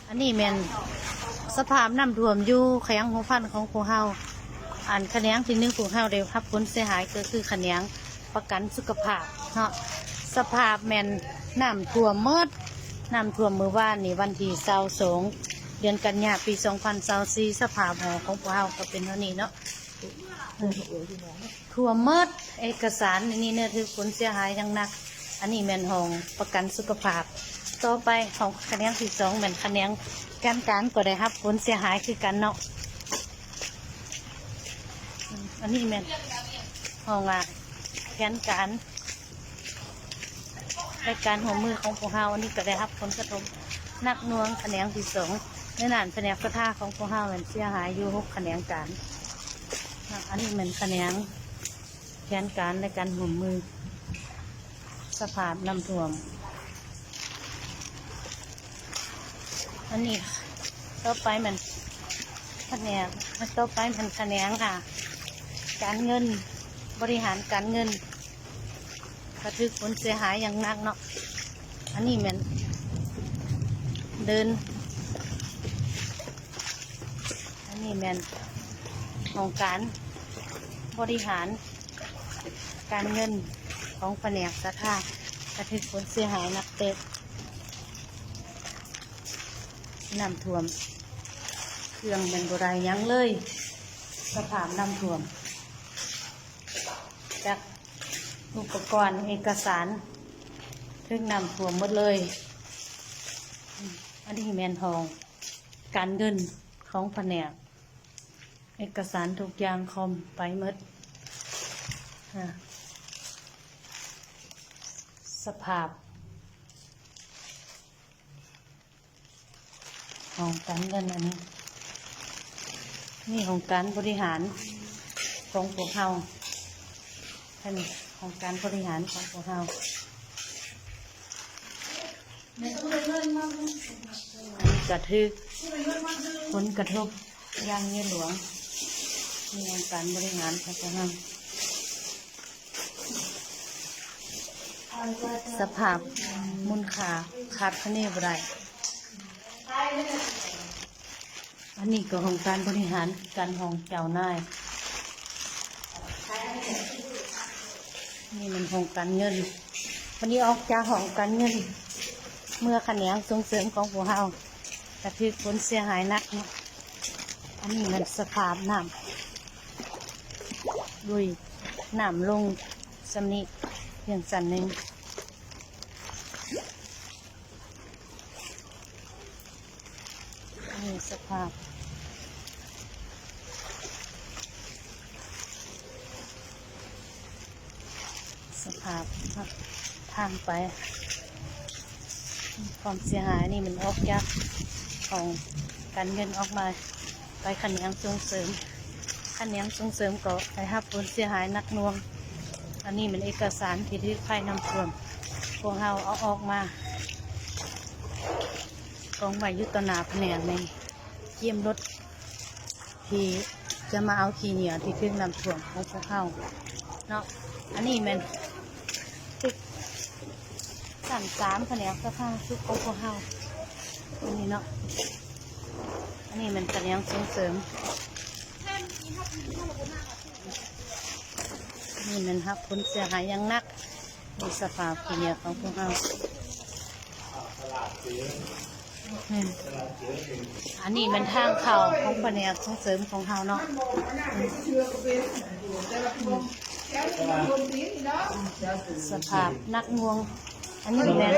ອັນນີ້ແມ່ນສະພາບນ້ຳຖ້ວມຢູ່ແຂວງຫົວພັນຂອງພວກເຮົາ. ອັນຂະແໜງທີໜຶ່ງພວກເຮົາໄດ້ຮັບຜົນເສຍຫາຍກໍຄືຂະແໜງປະກັນສຸຂະພາບເນາະ. ສະພາບແມ່ນນ້ຳຖ້ວມໝົດ, ນ້ຳຖ້ວມມື້ວານນີ້ວັນທີຊາວສອງ ເດືອນກັນຍາ ປີສອງພັນຊາວສີ່. ສະພາບຫໍຂອງພວກເຮົາກໍເປັນເທົ່ານີ້ເນາະ. ຖ້ວມໝົດເອກະສານ ອັນນີ້ເນີຖືກຜົນເສຍຫາຍຢ່າງໜັກ. ອັນນີ້ແມ່ນຫ້ອງປະກັນສຸຂະພາບ. ຕໍ່ໄປຫ້ອງຂະແໜງທີສອງແມ່ນຂະແໜງແຜນການ ກໍໄດ້ຮັບຜົນເສຍຫາຍຄືກັນເນາະ. ອັນນີ້ແມ່ນຫ້ອງ ອາ ແຜນການ ແລະ ການຮ່ວມມືຂອງພວກເຮົາ ອັນນີ້ກໍໄດ້ຮັບຜົນກະທົບໜັກໜ່ວງ. ຂະແໜງທີສອງ ໃນດ້ານພະແນກສະຖາຂອງພວກເຮົາແມ່ນເສຍຫາຍຢູ່ຫົກຂະແໜງການ. ອັນນີ້ແມ່ນຂະແໜງແຜນການ ແລະ ການຮ່ວມມືສະພາບນ້ຳຖ້ວມ. ອັນນີ້ຕໍ່ໄປແມ່ນຂະແໜງ ຕໍ່ໄປແມ່ນຂະແໜງ ອາ ການເງິນ, ບໍລິຫານການເງິນ ກະຖືກຜົນເສຍຫາຍຢ່າງໜັກເນາະ. ອັນນີ້ແມ່ນເດີ່ນ ອັນນີ້ແມ່ນຫ້ອງການບໍລິຫານການເງິນຂອງພະແນກສະຖາ ກະຖືກຜົນເສຍຫາຍໜັກເຕີບ. ນ້ຳຖ້ວມ ເຄື່ອງແມ່ນບໍ່ໄດ້ຫຍັງເລີຍ. ສະພາບນ້ຳຖ້ວມ ຈັກອຸປະກອນເອກະສານຖືກນ້ຳຖ້ວມໝົດເລີຍ. ອັນນີ້ແມ່ນຫ້ອງການເງິນຂອງພະແນກ ເອກະສານທຸກຢ່າງຄອມໄປໝົດ. ອາ ສະພາບ ຫ້ອງການເງິນ ອັນນີ້ ນີ້ຫ້ອງການບໍລິຫານຂອງພວກເຮົາ. ອັນນີ້ຫ້ອງການບໍລິຫານຂອງພວກເຮົາ ກະຖືກຜົນກະທົບຢ່າງໃຫຍ່ຫຼວງ. ນີ້ຫ້ອງການບໍລິຫານຂອງພວກເຮົາ. ສະພາບມູນຄ່າຄາດຄະເນບໍ່ໄດ້. ອັນນີ້ກໍຫ້ອງການບໍລິຫານ ການຫ້ອງເຈົ້ານາຍ. ນີ້ແມ່ນຫ້ອງການເງິນ. ບັດນີ້ອອກຈາກຫ້ອງການເງິນ ເມືອຂະແໜງສົ່ງເສີມຂອງພວກເຮົາ ກະຖືກຜົນເສຍຫາຍໜັກເນາະ. ອັນນີ້ແມ່ນສະພາບນ້ຳ ລຸຍນ້ຳລົງສ່ຳນີ້ພຽງຊັ້ນໜຶ່ງ. ນີ້ສະພາບ ສະພາບທາງໄປ ຄວາມເສຍຫາຍນີ້ມັນອອກຈາກຫ້ອງການເງິນອອກມາ ໄປຂະແໜງສົ່ງເສີມ. ຂະແໜງສົ່ງເສີມກໍໄດ້ຮັບຜົນເສຍຫາຍໜັກໜ່ວງ. ອັນນີ້ແມ່ນເອກະສານທີ່ຖືກໄພນ້ຳຖ້ວມ ພວກເຮົາເອົາອອກມາກອງໄວ້ຢູ່ຕໍ່ໜ້າພະແນກນີ້ ກຽມລົດທີ່ຈະມາເອົາຂີ້ເຫຍື້ອທີ່ຖືກນ້ຳຖ້ວມຂອງພວກເຮົາເນາະ. ອັນນີ້ແມ່ນຕຶກ ຊັ້ນສາມ ຂະແໜງສາທາລະນະສຸກຂອງພວກເຮົາ ອັນນີ້ເນາະ. ອັນນີ້ແມ່ນຂະແໜງສົ່ງເສີມ ນີ້ແມ່ນຮັບຜົນເສຍຫາຍຢ່າງໜັກ ໃນສະພາບຂີ້ເຫຍື້ອຂອງພວກເຮົາ. ອັນນີ້ແມ່ນທາງເຂົ້າຂອງພະແນກສົ່ງເສີມຂອງເຮົາເນາະ. ສະພາບໜັກໜ່ວງ. ອັນນີ້ແມ່ນ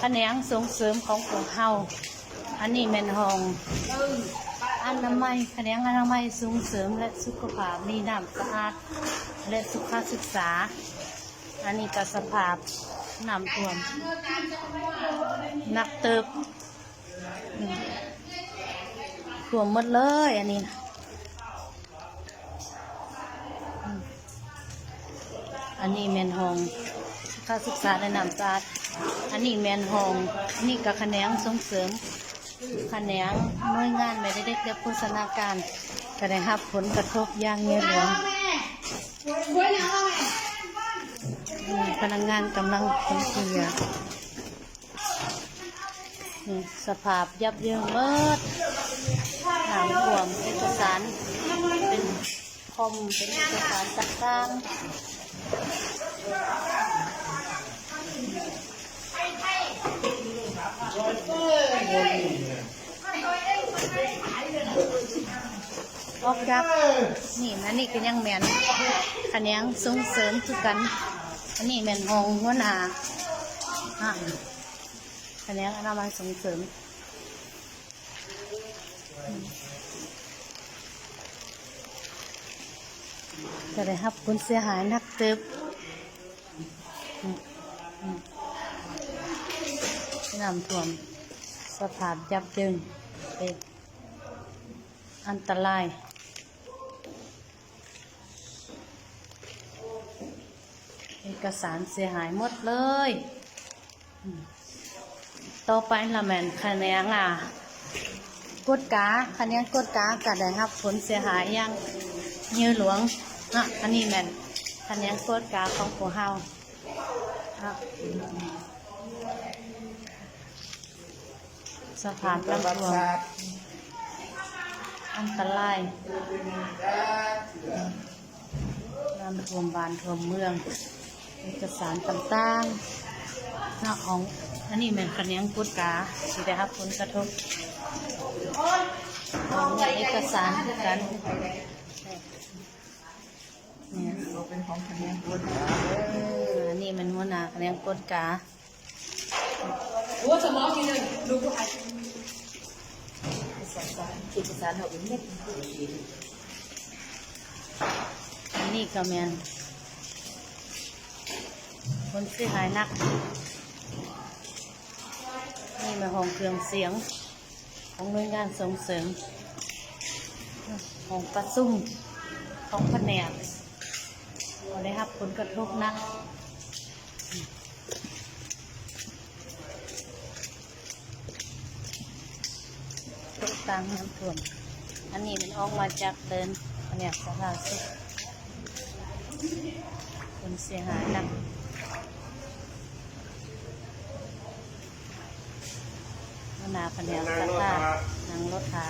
ຂະແໜງສົ່ງເສີມຂອງພວກເຮົາ. ອັນນີ້ແມ່ນຫ້ອງອະນາໄມ, ຂະແໜງອະນາໄມສົ່ງເສີມ ແລະ ສຸຂະພາບ, ມີນ້ຳສະອາດ ແລະ ສຸຂະສຶກສາ. ອັນນີ້ກໍສະພາບນ້ຳຖ້ວມໜັກເຕີບ. ອືມ ຖ້ວມໝົດເລີຍອັນນີ້ນະ. ອືມ ອັນນີ້ແມ່ນຫ້ອງສຸຂະສຶກສາ ແລະ ນ້ຳສະອາດ. ອັນນີ້ແມ່ນຫ້ອງ ອັນນີ້ກໍຂະແໜງສົ່ງເສີມ, ຂະແໜງໜ່ວຍງານແມ່ເດັກ ແລະ ໂພຊະນາການ ກໍໄດ້ຮັບຜົນກະທົບຢ່າງໃຫຍ່ຫຼວງ. ອືມ ພະນັກງານກຳລັງຂົນຂີ້ເຫຍື້ອ. ນີ້ສະພາບຢັບເຢິງໝົດ ນ້ຳຖ້ວມ ເອກະສານເປັນຄອມ ເປັນເອກະສານຕ່າງໆ ອອກຈາກນີ້ມານີ້ກະຍັງແມ່ນຂະແໜງສົ່ງເສີມຄືກັນ ອັນນີ້ແມ່ນຫ້ອງຫົວໜ້າ ຂະແໜງອະນາໄມສົ່ງເສີມ ກະໄດ້ຮັບຜົນເສຍຫາຍໜັກເຕີບ ນ້ຳຖ້ວມ ສະພາບຢັບເຢິງ ເປັນອັນຕະລາຍ. ເອກະສານເສຍຫາຍໝົດເລີຍ ຕໍ່ໄປລະແມ່ນຂະແໜງ ອາ ກວດກາ ຂະແໜງກວດກາກະໄດ້ຮັບຜົນເສຍຫາຍຢ່າງໃຫຍ່ຫຼວງເນາະ ອັນນີ້ແມ່ນຂະແໜງກວດກາຂອງພວກເຮົາເນາະ. ສະພາບນ້ຳຖ້ວມ ອັນຕະລາຍ ນ້ຳຖ້ວມບ້ານຖ້ວມເມືອງ ເອກະສານຕ່າງໆ ເນາະ ຂອງ ອັນນີ້ແມ່ນຂະແໜງກວດກາທີ່ໄດ້ຮັບຜົນກະທົບ ຂອງເອກະສານຄືກັນ ນີ້ ເປັນຂອງຂະແໜງກວດກາ ອັນນີ້ແມ່ນຫົວໜ້າຂະແໜງກວດກາ. ອັນນີ້ກະແມ່ນຜົນເສຍຫາຍໜັກ ນີ້ແມ່ນຫ້ອງເຄື່ອງສຽງ ຂອງໜ່ວຍງານສົ່ງເສີມ ຫ້ອງປະຊຸມຂອງພະແນກ ກໍໄດ້ຮັບຜົນກະທົບໜັກ ຕົກຕ່າງນ້ຳຖ້ວມ ອັນນີ້ມັນອອກມາຈາກເດີ່ນພະແນກສາທາລະນະສຸກ ຜົນເສຍຫາຍໜັກ. ຫົວໜ້າພະແນກສາທາ ນັ່ງລົດຖາ